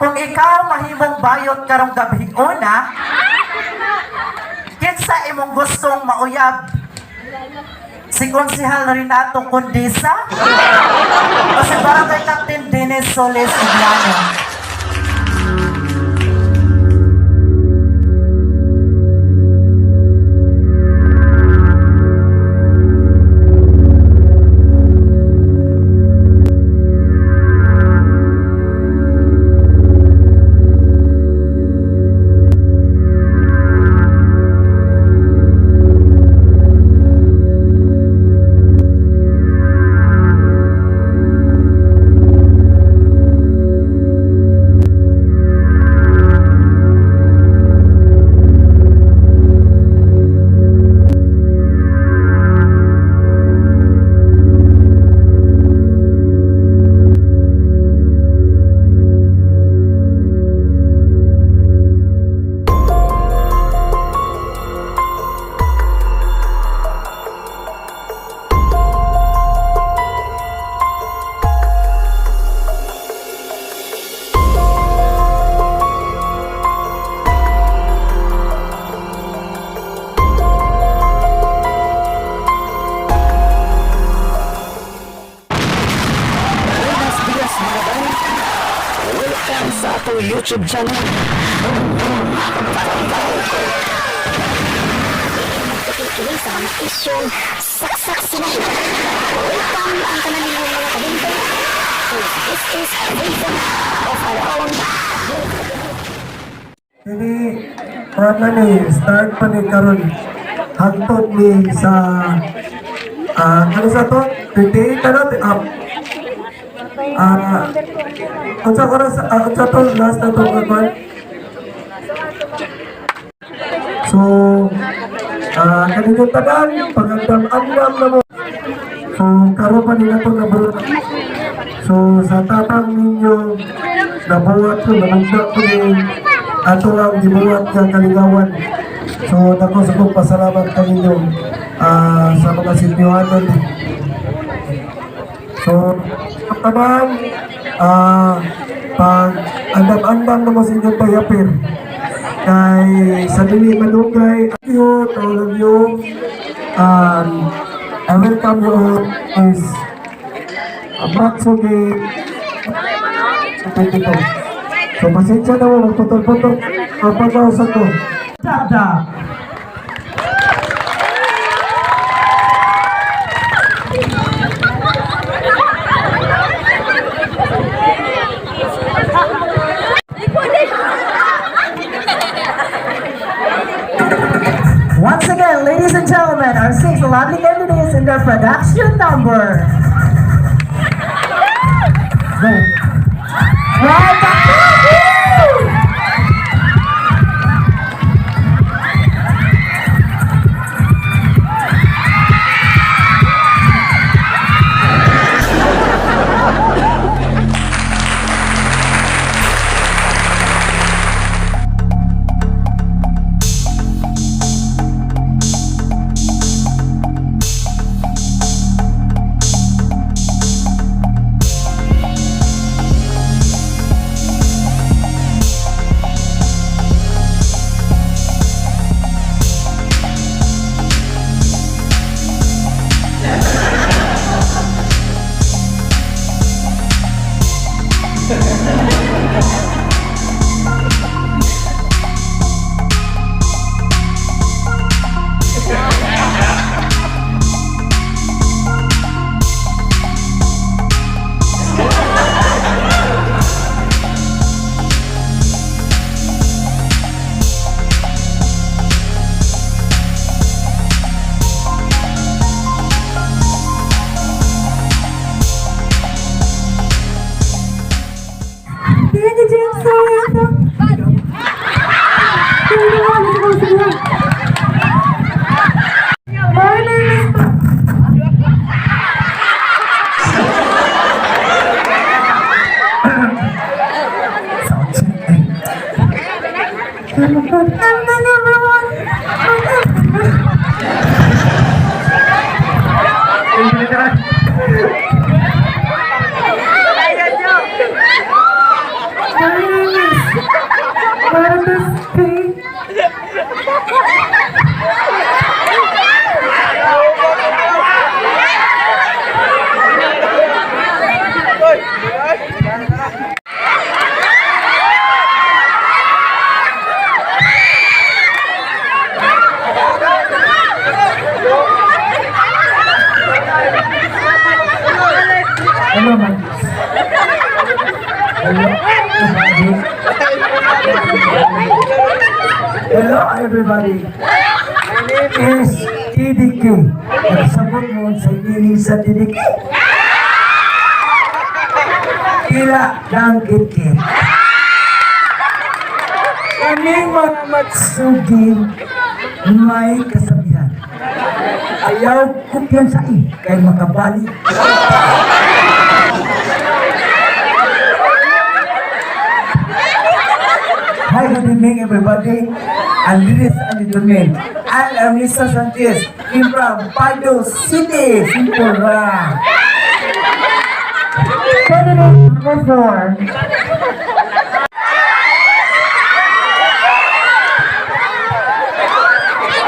Kung ikaw mahimong bayot karong gabiuna, kinsa imong gustong mauyab? Si Konsehal Renato Condesa? O si Barangay Captain Dennis Solis Ubiano? Buenos dias, mga bay. Welcome sa atong YouTube channel. Magtutuloy sa mga isyong saksak sinabi. Welcome ang tanan ninyong mga kabinte. This is a vision of our own. Kini kuan na ni start pa ni karon hangtod ni sa ano sa to, 28 na up, unsa oras, unsa to last na to nga kuan. So kaninyong tanan, pagandam-andam na mo. So karon pa nila to nabuhat. So sa tapang ninyo nabuhat ko, nabugna ko ni ato ang gibuhat nga kalingawan. So dako sa kong pasalamat kaninyo, sa mga Sintiwanon. So tanan, pag andam-andam na mo sa inyong payapir kay sa dili madugay. Thank you to all of you. I welcome you all is Matsugi 22. So pasensya na mo, magputol-putol ang pag-ausap ko. Dada. Once again, ladies and gentlemen, our six lovely candidates in their production number. Go. Right back. Woo! Thank you, James. My name is I'm the number one. My name 3. Hello, ma'am. Hello, everybody. Hello, everybody. My name is TDK. Nagsabot mo sa ining sa TDK. Tila ng kitkit. Kaming mga Matsugi may kasabihan. Ayaw kumpiyansain kay makabalik. Hi, good evening, everybody. And ladies and gentlemen, I'm Ernesto Sanchez came from Pardo City, Simple ra. Candidate number 4.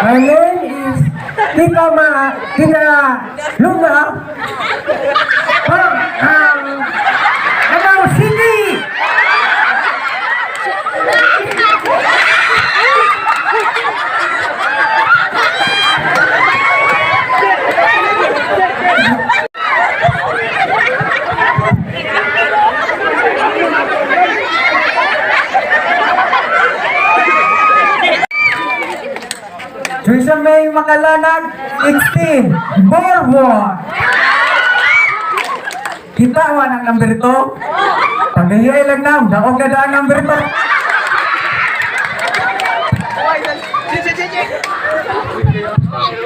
My name is Tita Ma, Tita Luna from Davao City. Trisha May Macalanag, 16, Borbon. Kita wa ng number 2. Pagayay lang nam, daog na daan number 2.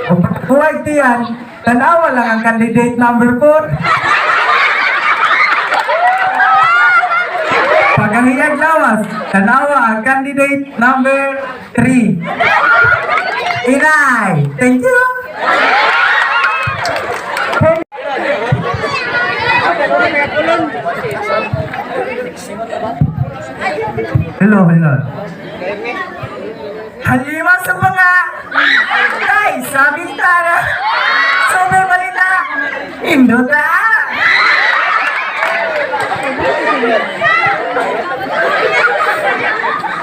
Kung pagkuhay tiyan, tanawa lang ang candidate number 4. Pagahiyag lawas, tanawa ang candidate number 3. Inay, thank you. Hello, hello. Halima sa mga Tay, sabi tara. Sobrang balita. Indota.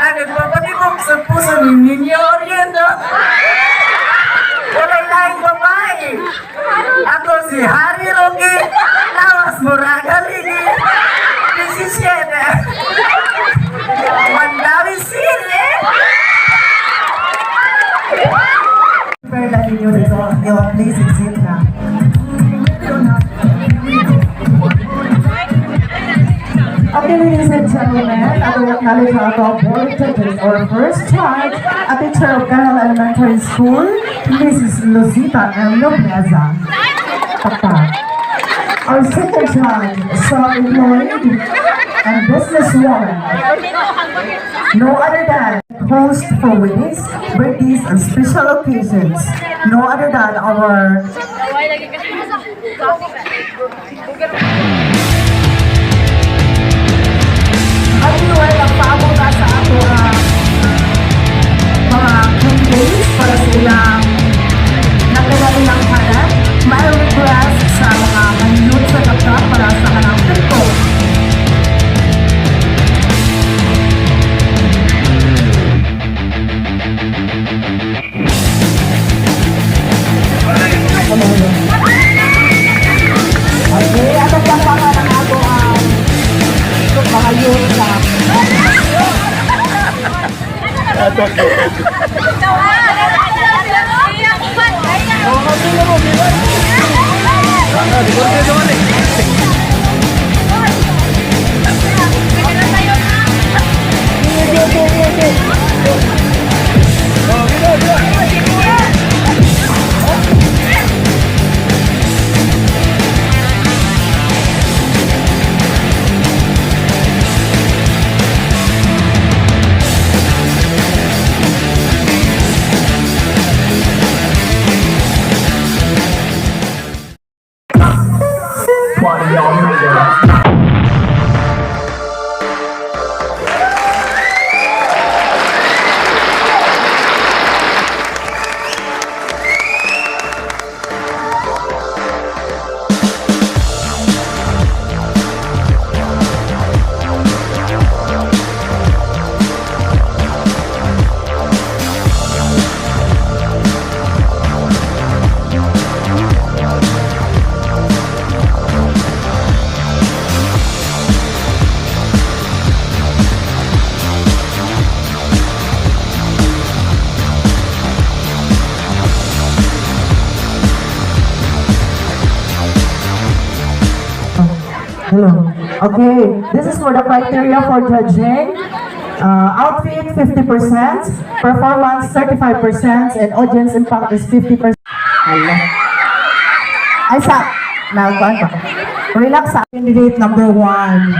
Ang nagpapatibok sa puso ni Nino Oriendo. Walay laing babae. Ako si Harry Roque, Lawas Moraga Ligi, 17. Mandawi City. Prepare na ninyo dito. Yo, please exit na. Okay, ladies and gentlemen, I will acknowledge our top board judges. Our first judge, a teacher of Ganal Elementary School, Mrs. Luzita M. Nobleza. Papa. Our second judge, self-employed and businesswoman, no other than host for weddings, birthdays, and special occasions. No other than our Anyway, nagpaabot na sa ato ang mga candidates para sa ilang nakailang hanap. May request sa mga manunod sa laptop para sa kanang pinto. Okay, at ang palakpakan ang ato ang mga youth sa Hello. Okay, this is for the criteria for judging. Outfit 50%, performance 35%, and audience impact is 50%. Hala. Ay, sa, nagkuhan pa. Relax sa candidate number 1.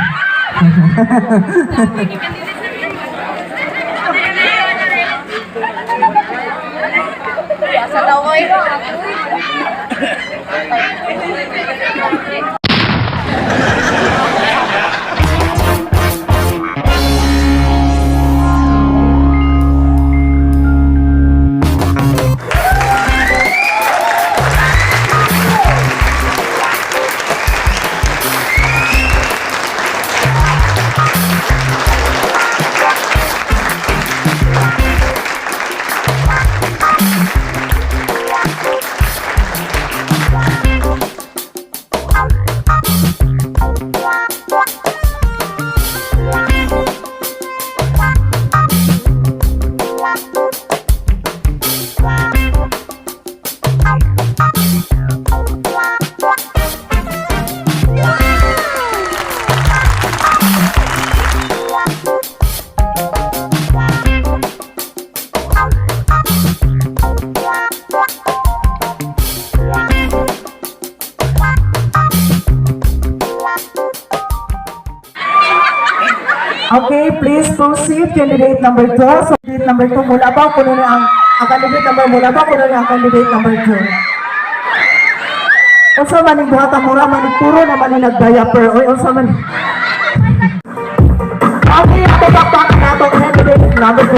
Okay, please proceed. Candidate number 2. So, candidate number 2, mula ba kuno na ang candidate number mula ba kuno na ang candidate number 2? Unsa man ning buhata, mura man ning puro naman ning nag-diaper oy, unsa man? Okay, ato bakbakan nato candidate number 2.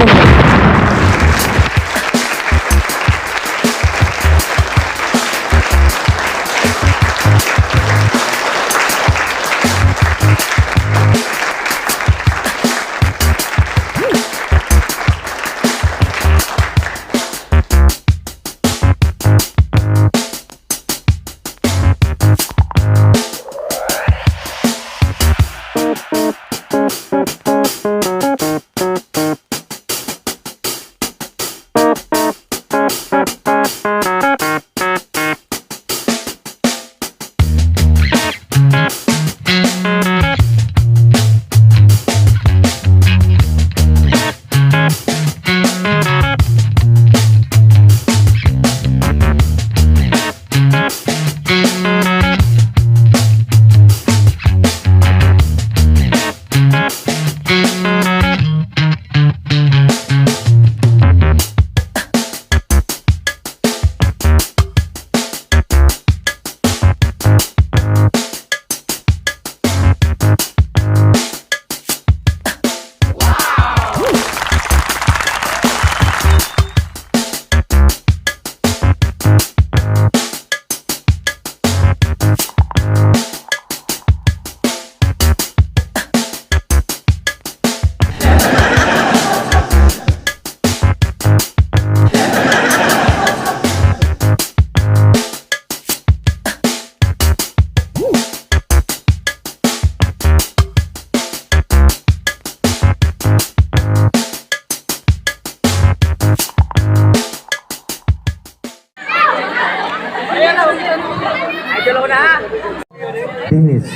Dennis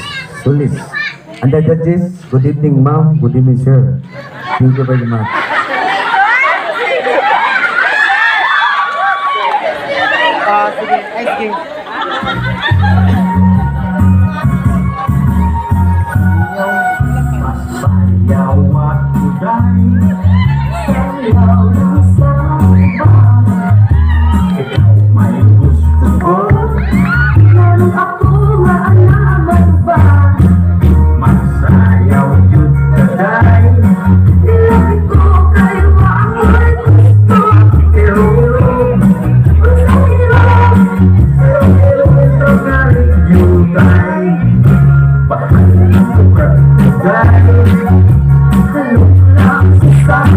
Solis. And the judges, good evening, ma'am, good evening, sir. Thank you very much. Ikaw may gusto ko. Meron ako maalaman ba? Masayaw yun taday. Nilapit ko kayo ako'y gusto. Irurong Unsa hirap? Yutay. Paano ka taday? Halok lang sa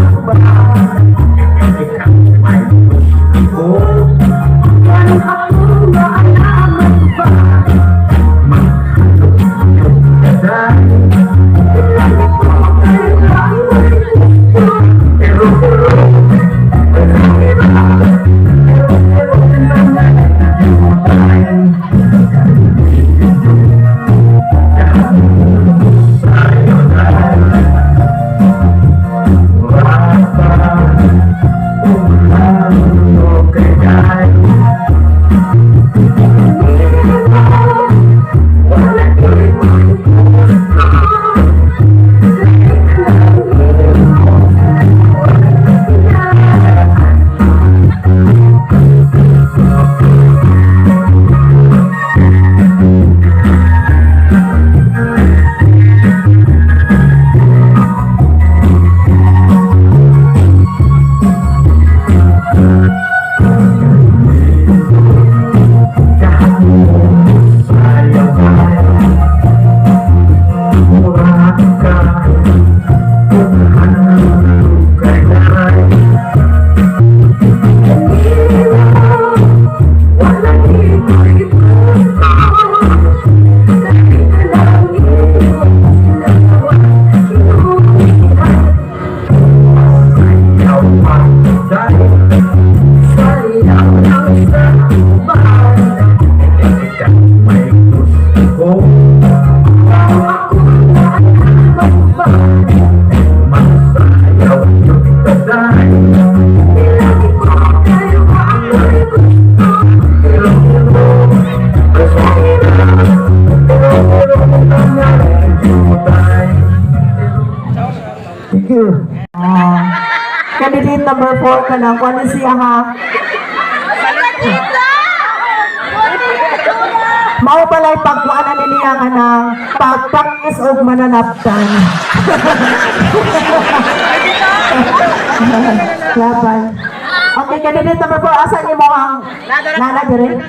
Thank you. Ah. Candidate number 4 ka lang. Kuha siya ha. Mao pala'y pagkuan na niya nga ng pagpangis og mananaptan. Laban. Okay, candidate number 4, asa nimo ang nana dire?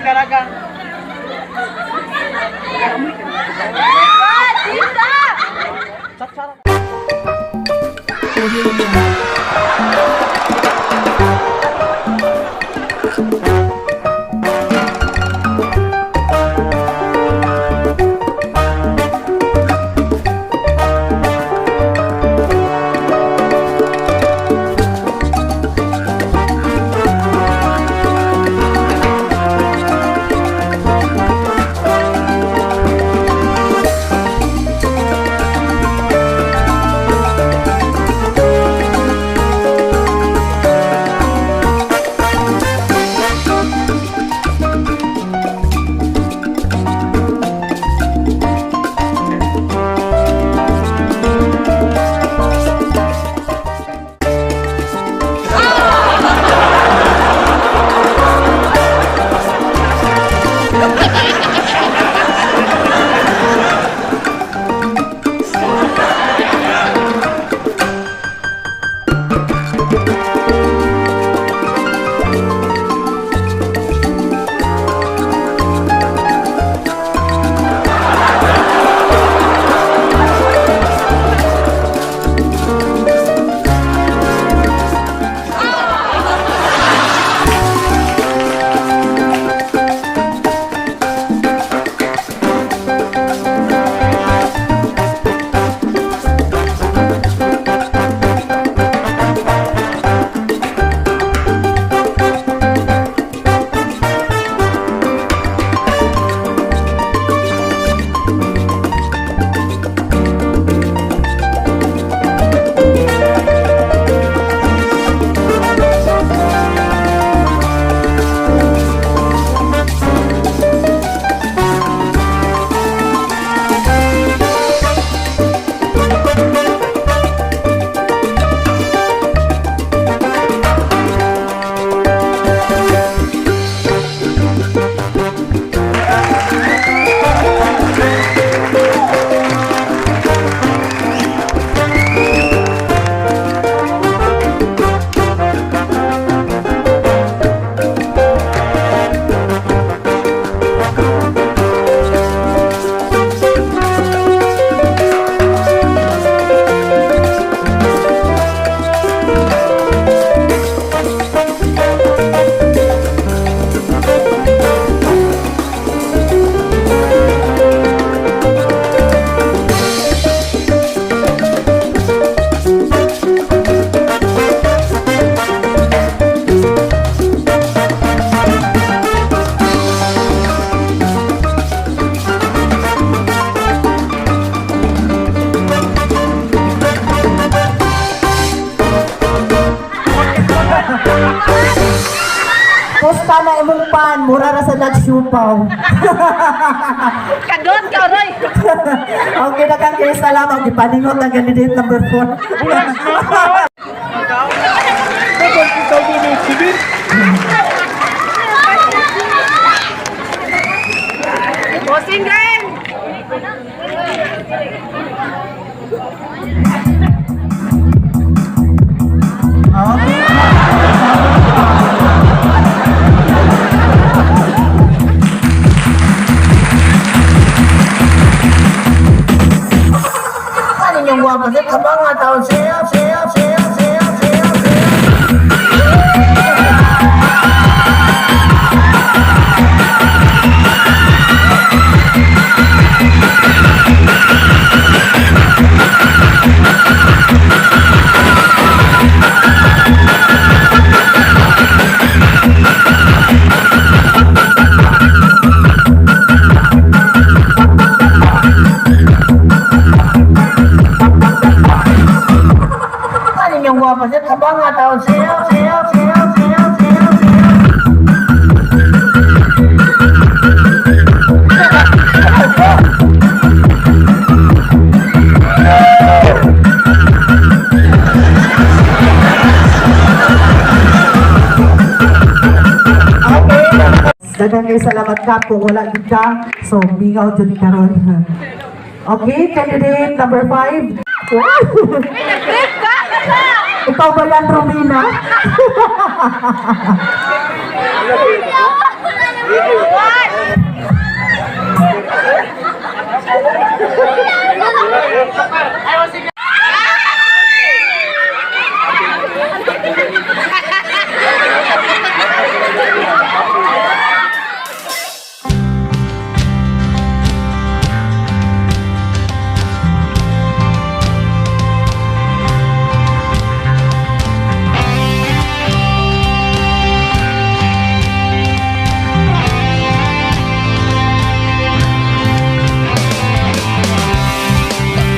Pusta na imong pan, mura ra sa nagsiupaw. Kadon ka, Roy! Okay na kang kay salamat gipaningot ang candidate number 4. Bossing gang! Okay. Ano yung guwapo? Abang nga taon siya, siya, siya, siya, siya, siya. Ano yung guwapo? Abang nga taon siya, siya, siya, siya, siya, siya. Daghang kay salamat ka kung wala gid ka. So, mingaw jud karon. Okay, candidate number 5. Wow! Ikaw ba yan, Romina?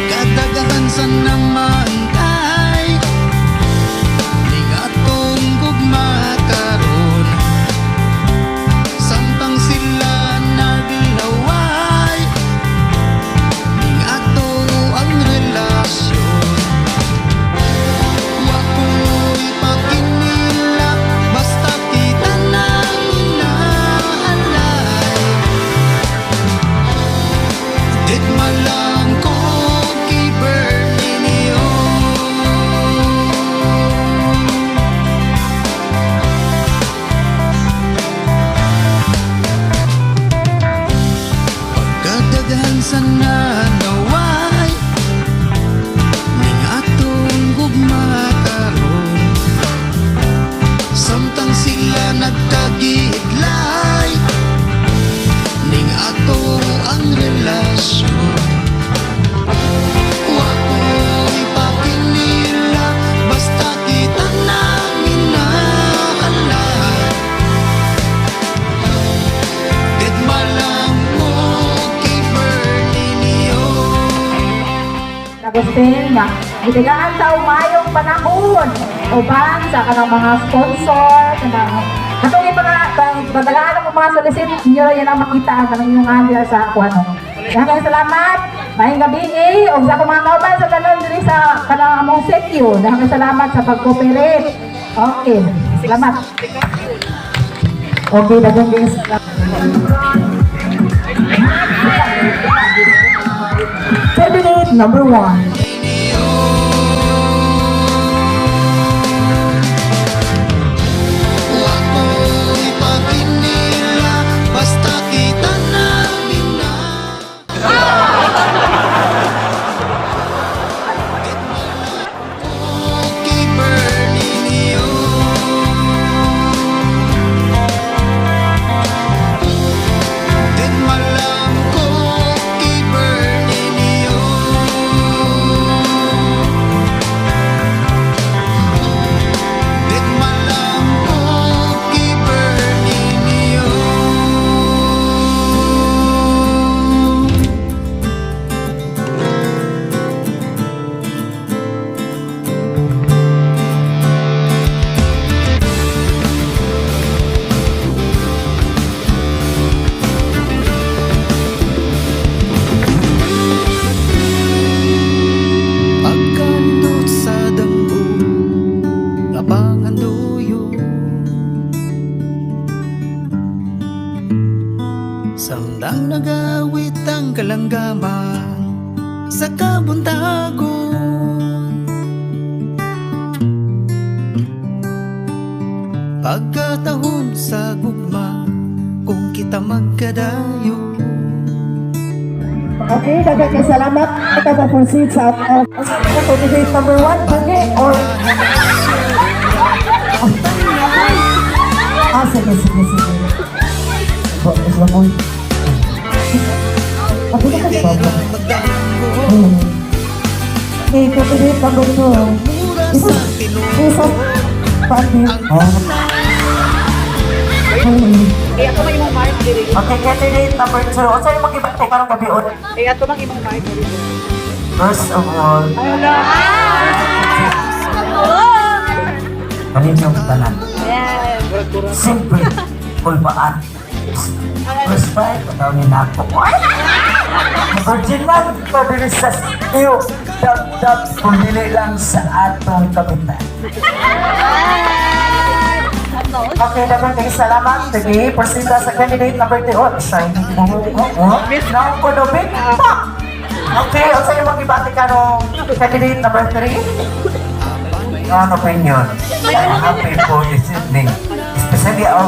Kadaghan sa namantay ning atong gugma karon, samtang sila naglaway ning ato ang relasyon. Wa ko'y pakinila basta kita nang inaalay. Deadma lang ko kay Bernie niyo. Pagkadaghan sa nanaway ning atong gugma karon, samtang sila nagkagidlay ning ato ang relasyon. Wa ko'y pakinila basta kita nang inaalay. Deadma lang ko kay Bernie niyo. Agustin nga gitagaan sa umayong panahon uban sa kanang mga sponsor, kanang katong mga pagtagaan ako mga solicit niyo, yan ang makita ang kanang inyong nga sa ako ano. Daghang salamat. Maayong gabi eh. Ug sa akong mga kauban sa tanan diri sa kanang among CQ. Daghang salamat sa pag-cooperate. Okay. Salamat. Okay, daghang kay salamat. Candidate number 1. Wa ko'y pakinila basta kita nang kay Bernie niyo. Deadma lang ko kay Bernie niyo. Deadma lang ko kay Bernie niyo. Pagkanindot sa damgo nga panganduyo, samtang nagawit ang kalanggaman sa kabuntagon, pagkatahom sa gugma kung kita magkadayo. Okay, daghang kay salamat. Ikaw pa proceed sa candidate number 1, Bungi, or... Ah, sige, sige, sige. Islam mo. Ako na kasi. Okay, candidate number 2. Mura sa tinuod Isa, pandi. Eh, ato man imong mic diri. Okay, candidate number 2. Unsa yung mag-ibang karong gabi? Eh, ato man imong mic diri. First of all, kaninyong tanan. Siyempre, kulbaan. First time, ikaw ni Nako. Virgin man, pabilis sa iyo. Dap-dap, pumili lang sa atong kapitan. Okay, daghang kay salamat. Sige, proceed sa candidate number 2. Oh, shiny buhok ko. Oh, now ko no big pa. Okay, unsa imong gibati karong candidate number 3? In own opinion, I'm happy for this evening, especially our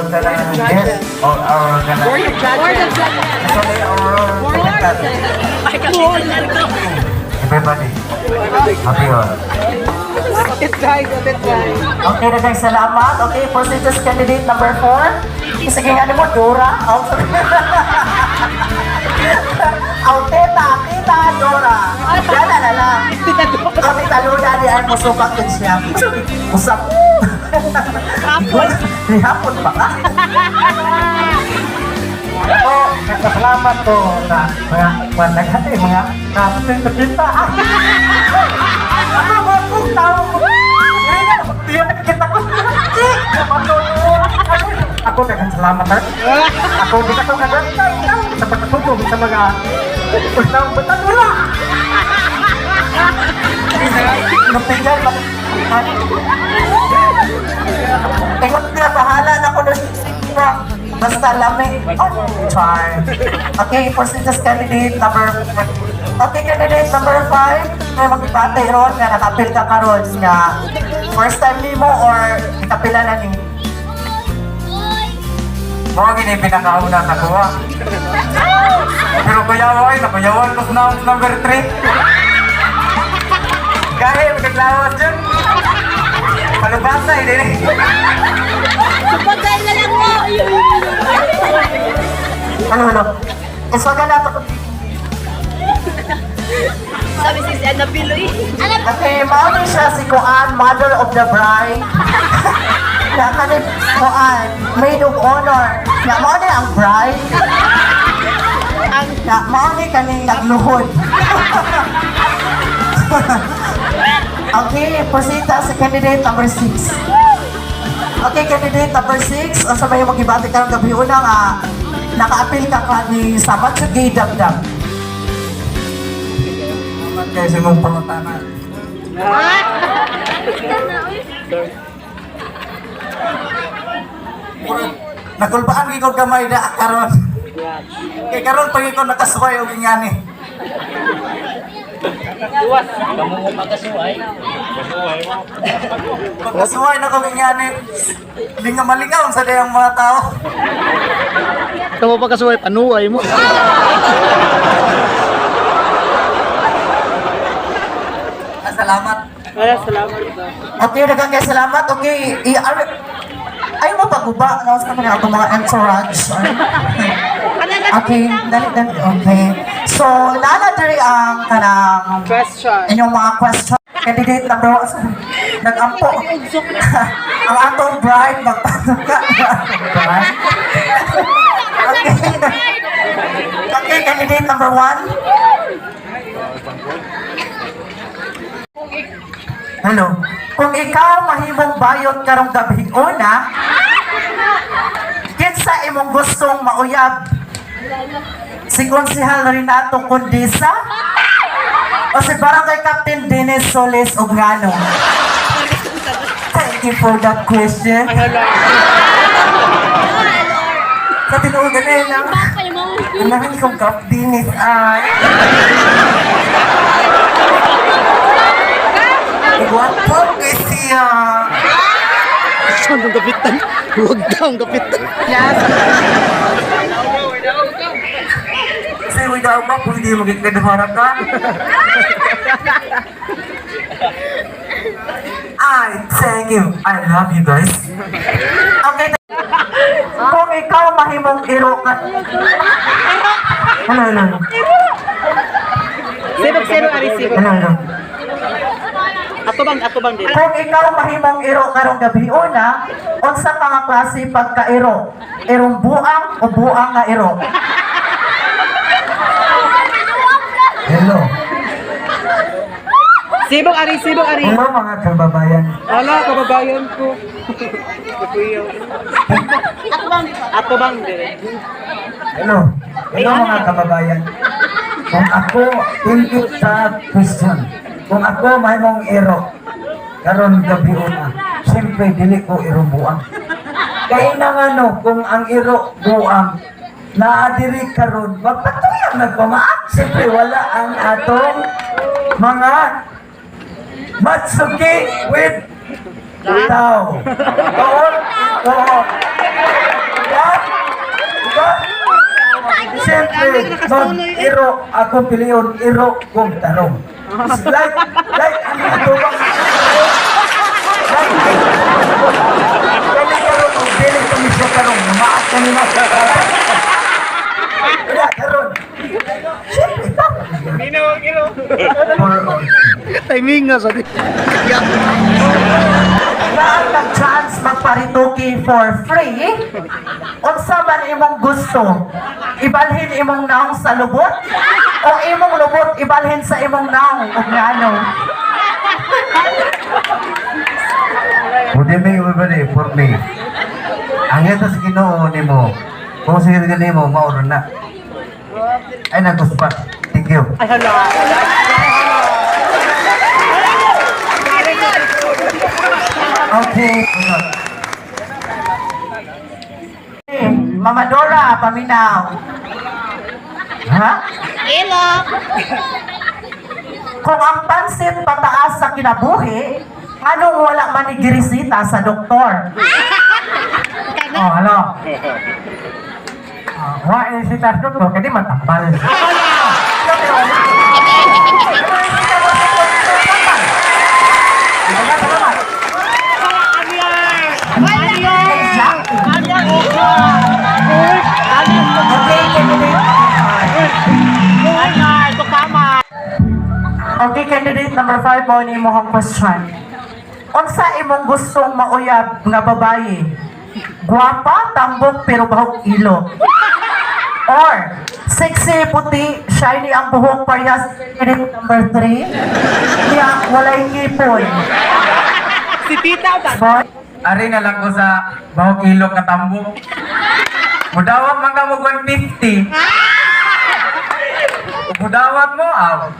kanang guest or our kanang especially our secretary. Everybody, happy all. Okay, daghang salamat. Okay, proceed to candidate number 4. Sige nga mo, Dora. Oh, sorry. Oh, tita, tita Dora. Yan na lang. Ang tita Luna di ay musupak din siya. Usap. Hapon pa ka? Oh, nagpasalamat ko na mga kwan naghati, mga kapatid na kita. Ako ba kung tao ko? Tiyo nakikita ko. Ako nagpasalamat ha. Ako di ka to kaganda sa pagkatulong sa mga unang batang wala. Napigal ba? Ingot na, bahala na ko na. Basta lami. Oh, char. Okay, proceed to candidate number. Okay, candidate number 5. May magibati ron nga nakapil ka karon nga first time nimo or ikapila na ni? Mga gini pinakauna sa kuha. Pero kuyaw ay, nakuyawan ko sa number 3. Gahil, magkaglawas dyan. Palubasa, hindi. Pagkain na lang mo! Ano, ano? Iswagan na to. Sabi si Anna Piloy. Okay, mao ni siya si Kuan, mother of the bride. Na kani Kuan, maid of honor. Na mao ni ang bride. Na mao ni kaning nagluhod. Okay, proceed ta sa candidate number 6. Okay, candidate number 6, unsa may imong gibati karong gabi una nga naka-appeal ka ka ni Sabat sa Gay Damdam? Salamat kayo sa imong pangutana. Nakulbaan gyud ko gamay na karon. Kay karon pag ikaw nakasuway og ingani. Pagkasuway na kong ingani. Linga malingaw sa dayang mga tao. Kamo pa kasuway, panuway mo. Ah, salamat. Wala, salamat. Okay, daghang kay salamat. Okay, ay mo paguba no sa mga atong mga entourage. Okay, dali dali. Okay. So, nana diri ang kanang Question. inyong mga question. Candidate number 1, nag-ampo. Ang atong bride magpatuka. Bride. Okay. Okay, candidate number 1. Hello. Kung ikaw mahimong bayot karong gabi una, kinsa imong gustong mauyab? Si Konsehal Renato Condesa? O si Barangay Captain Dennis Solis Ogngano? Thank you for that question. Sa tinuod ganun lang. Alamin kong Kap Dennis ay. Gwapo kay siya. Saan ang kapitan? Huwag daw ang kapitan. Kasi without ba kung hindi mo gignaduharan ka? I thank you. I love you guys. Okay. Kung ikaw mahimong iro ka. Hello, hello, hello. Sibog, sibog, ari, sibog. Hello, hello. Ato bang din? Kung ikaw mahimong iro karong gabi una, unsa ka nga klase pagkairo? Irong buang o buang nga iro? Hello. Sibog, ari, sibog, ari. Hello mga kababayan. Wala, kababayan ko. Kuya. Ato bang din? Hello. Hello mga kababayan. Kung ako, thank you sa question. Kung ako mahimong iro, karon gabi una. Siyempre, dili ko iro buang. Kaya na nga no, kung ang iro buang, naadiri karon, magpatuyang nagpamaak. Siyempre, wala ang atong mga Matsuki with tao. Tuon, tuon. Diba? Diba? Siyempre, mag-iro ako piliyon, iro kong tarong. Like, ang atubang, like, kani karon, og dili kami siya karon, maak kami na. Wala, karon. Siyempre, tama. For all. Timing nga sa di. Naa kag chance magparituki for free, unsa man imong gusto? Ibalhin imong naong sa lubot o imong lubot ibalhin sa imong naong, ug ngano? Good evening, everybody, for me. Ang ito sa Ginoo nimo, kung sa Ginoo nimo, mauro na. Ay, naguspa. Thank you. Ay, hala. Okay. Mama Dora, paminaw. Ha? Kung ang pansit pataas sa kinabuhi, anong wala man ni giresita sa doktor? Oh, ano? Ah, wa eh, si Tasdok mo, kaya matambal. Exactly. Okay, candidate number 5. Okay, candidate number 5, mao ni imong question. Unsa imong gustong mauyab nga babaye? Guwapa, tambok, pero bahog ilo? Or sexy, puti, shiny ang buhok, parehas candidate number 3? Niya, walay ngipon. Si Tita ba? Boy, Ari na lang ko sa bahog ilog nga tambok. Mudawat man ka mo 150. Mudawat mo, aw.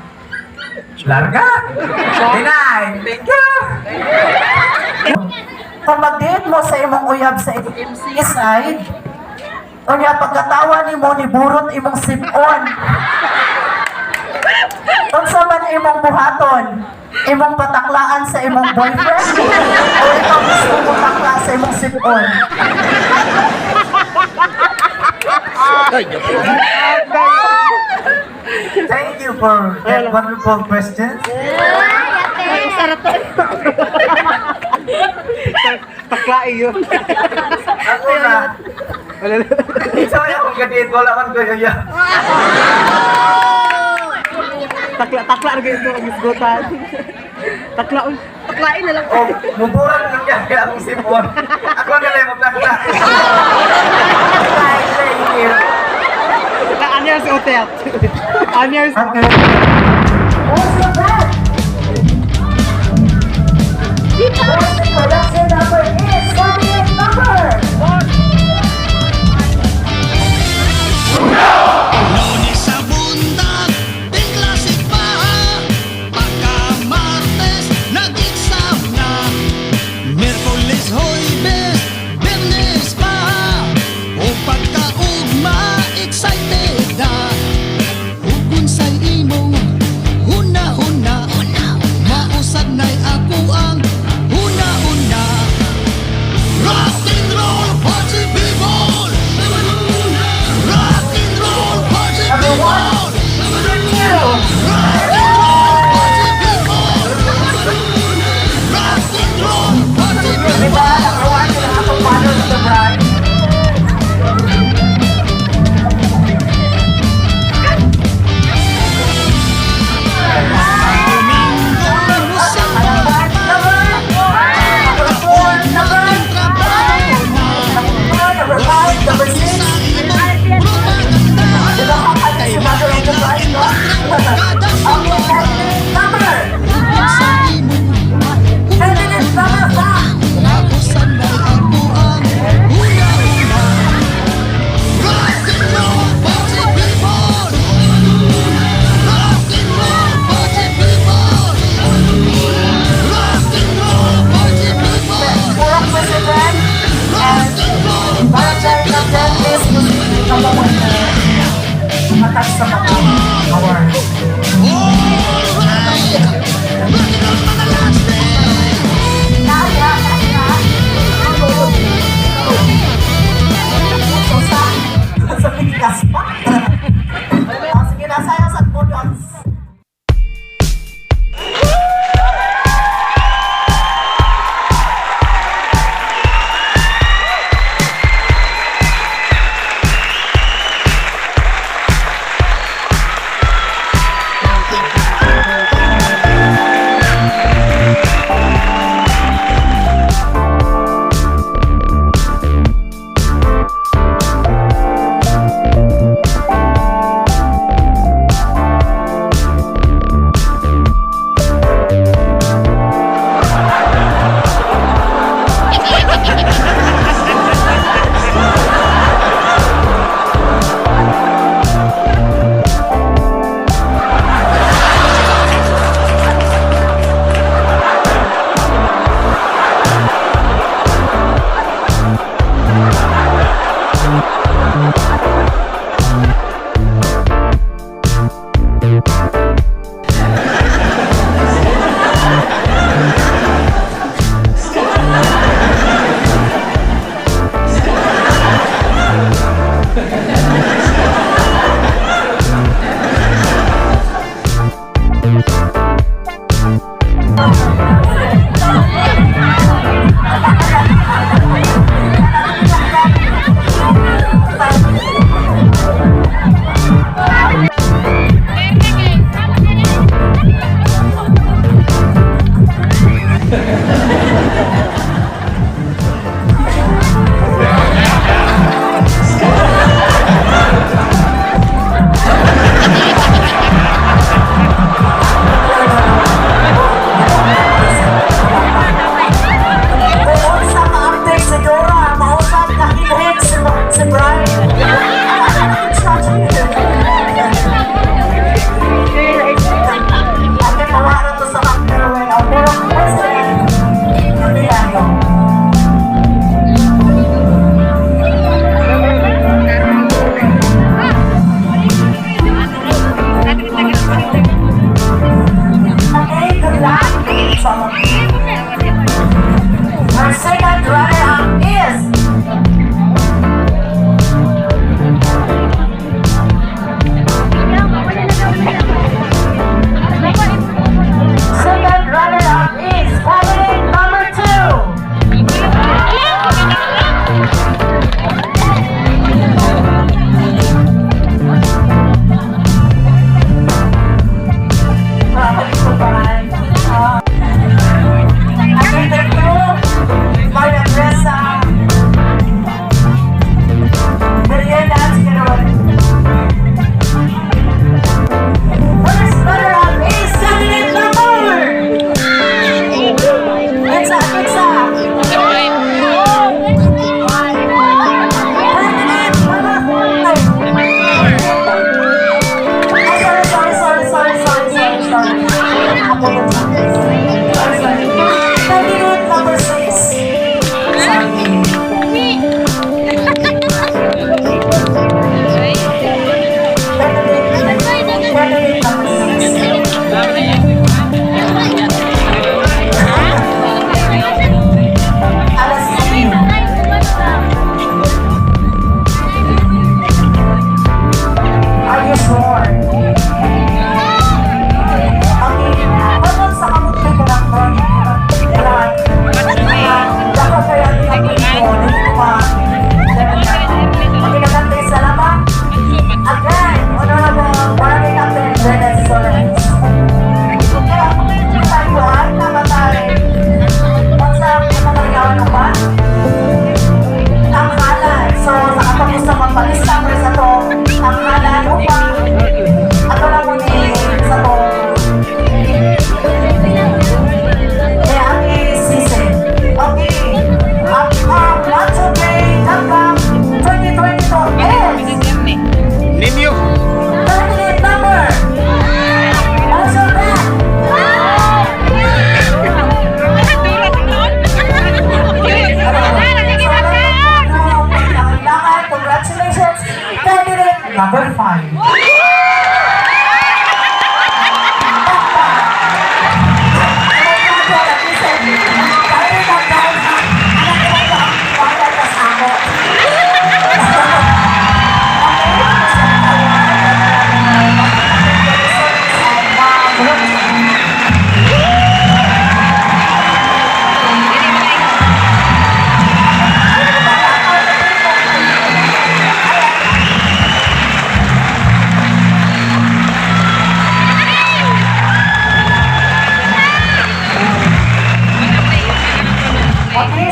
Larga. Dinay. Thank you. Kung mag-date mo sa imong uyab sa side, unya pagkatawa nimo ni burot imong sipon. Unsa man imong buhaton? Imong pataklaan sa imong boyfriend? O ikaw mismo mo takla sa imong sipon? Thank you for that wonderful question. Sarap. Taklae yun. Ako na. Sorry akong gadit, wala man ko yaya. Takla, takla na ito ang isgutan. Takla, uy. Taklain na lang. Oh, muburan lang kaya akong sipon. Ako na lang magtakla. Thank you. Anyar si Otet. Anyar si Okay. Also that, the production number is candidate number Lunes sa buntag, klase pa. Pagka Martes, nag-exam na. Miyerkules, Huwebes, Biyernes pa. O pagkaugma, excited na. Ug unsay imong huna-huna, mausad na'y ako ang huna-huna.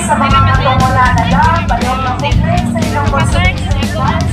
Sa mga katong wala na lang, palihog na complete sa inyong consultation.